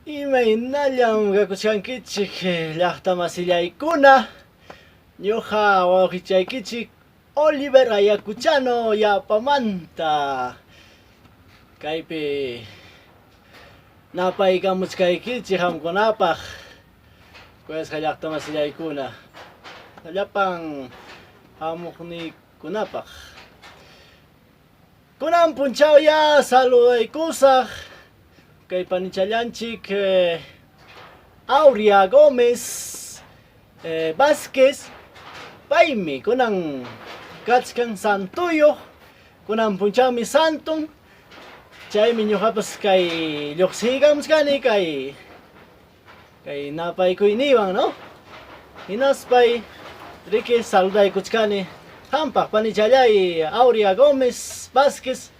Imaynallam kakuchkankichik llaqta masillaykuna, ñuqa wawqichaykichik Oliver Ayacuchano yapamanta kaypi napaykamuchkaykichik qamkunapaq kuyasqa llaqta masillaykuna llapan hamuqniykunapaq. Kunan punchawya saludaykusaq kay panichallanchik Aurea Gómez Vázquez, paymi kunan kachkan santuyuq, kunan punchawmi santun, chaymi ñuqapas kay lluqsiykamuchkani kay kay napaykuyniwan, no? Hinaspay riki saludaykuchkani qampaq panichallay Aurea Gómez Vázquez.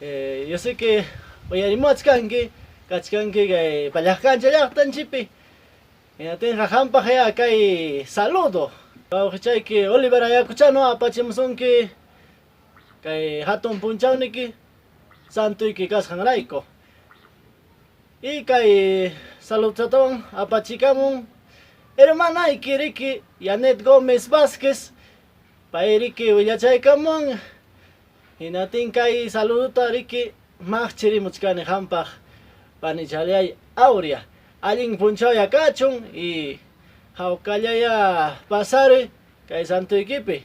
Yo sé que uyarimuwachkanki, kachkanki kay Pallaqkancha llaqtanchikpi. Hinatinqa qampaq ya kay saludo. Wawqichayki Oliver Ayacuchano apachimusunki kay hatun punchawniki santuyki kasqanrayku. Y kay saludchatawan apachikamun hermanayki riki Yanet Gómez Vázquez, pay riki willachaykamun, hinatin kay saludota riki maqchirimuchkani qampaq panichallay Aurea. Allin punchawya kachun y hawkallaya pasaruy kay santuykipi.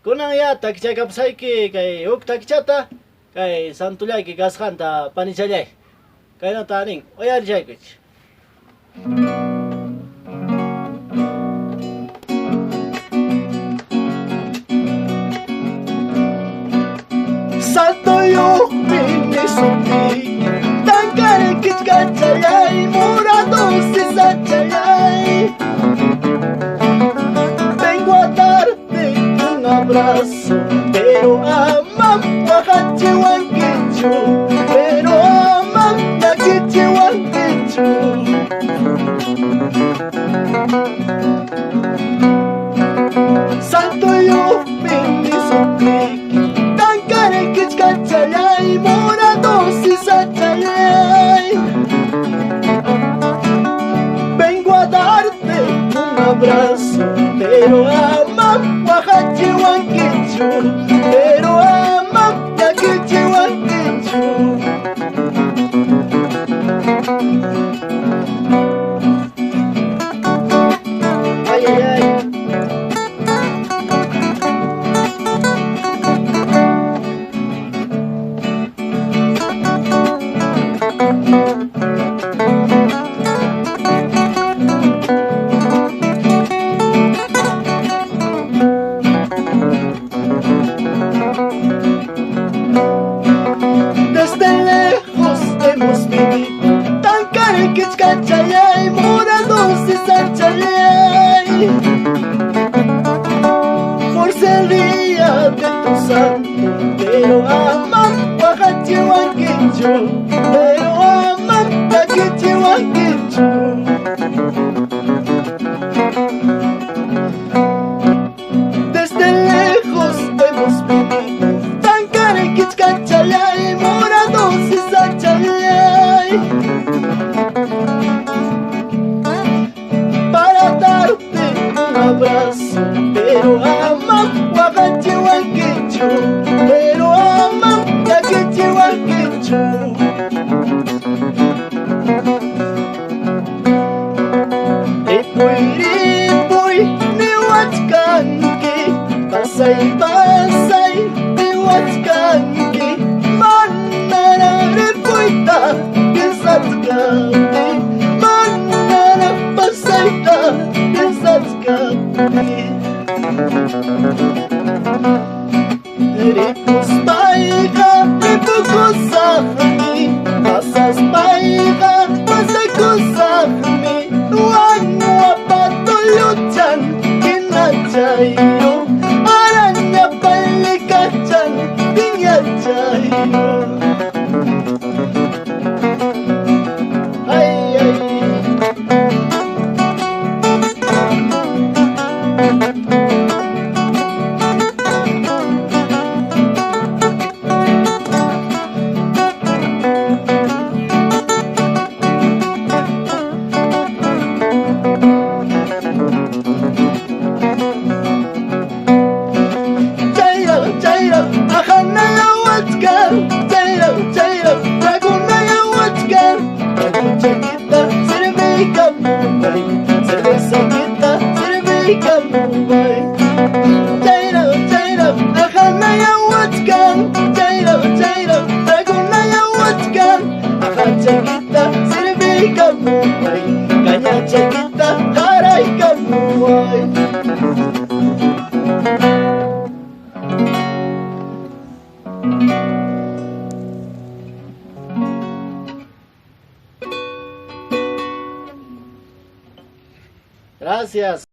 Kunan ya takichaykapusayki kay huk takichata kay santullayki kasqanta panichallay. Kaynata nin, uyarichaykuchik. Santuyuqmi nisuptiki, tanqarikichkachallay, murado sisachallay. Vengo a darte un abrazo, pero amam waqachiwankichu, pero amam llakichiwankichu. Santuyuqmi nisuptiki, tanqarikichkachallay, murado sisachallay. Vengo a darte un abrazo, pero amam waqachiwankichu, pero amam llakichiwankichu. Ay, ay, ay. Desde lejos hemos vivido tan cariquichcachayay, morados y sanchayay. Por ser día de tu santo, pero amam waqachiwankichu, pero amam llakichiwankichu. Desde lejos hemos vivido tan cariquichcachayay, morados y sachayay. Para darte un abrazo, pero amam waqachiwankichu, pero amam llakichiwankichu. Ripuy, ripuy, niwachkanki, pasay, pasay, niwachkanki, manara ripuyta piensachkanki. Cañachakita sirviykamuway, cervezakita sirviykamuway. Chayra, chayra, ahanayawachkan, chayra, chayra, tragunayawachkan. Ajachakita sirviykamuway, cañachakita qaraykamuway. Gracias.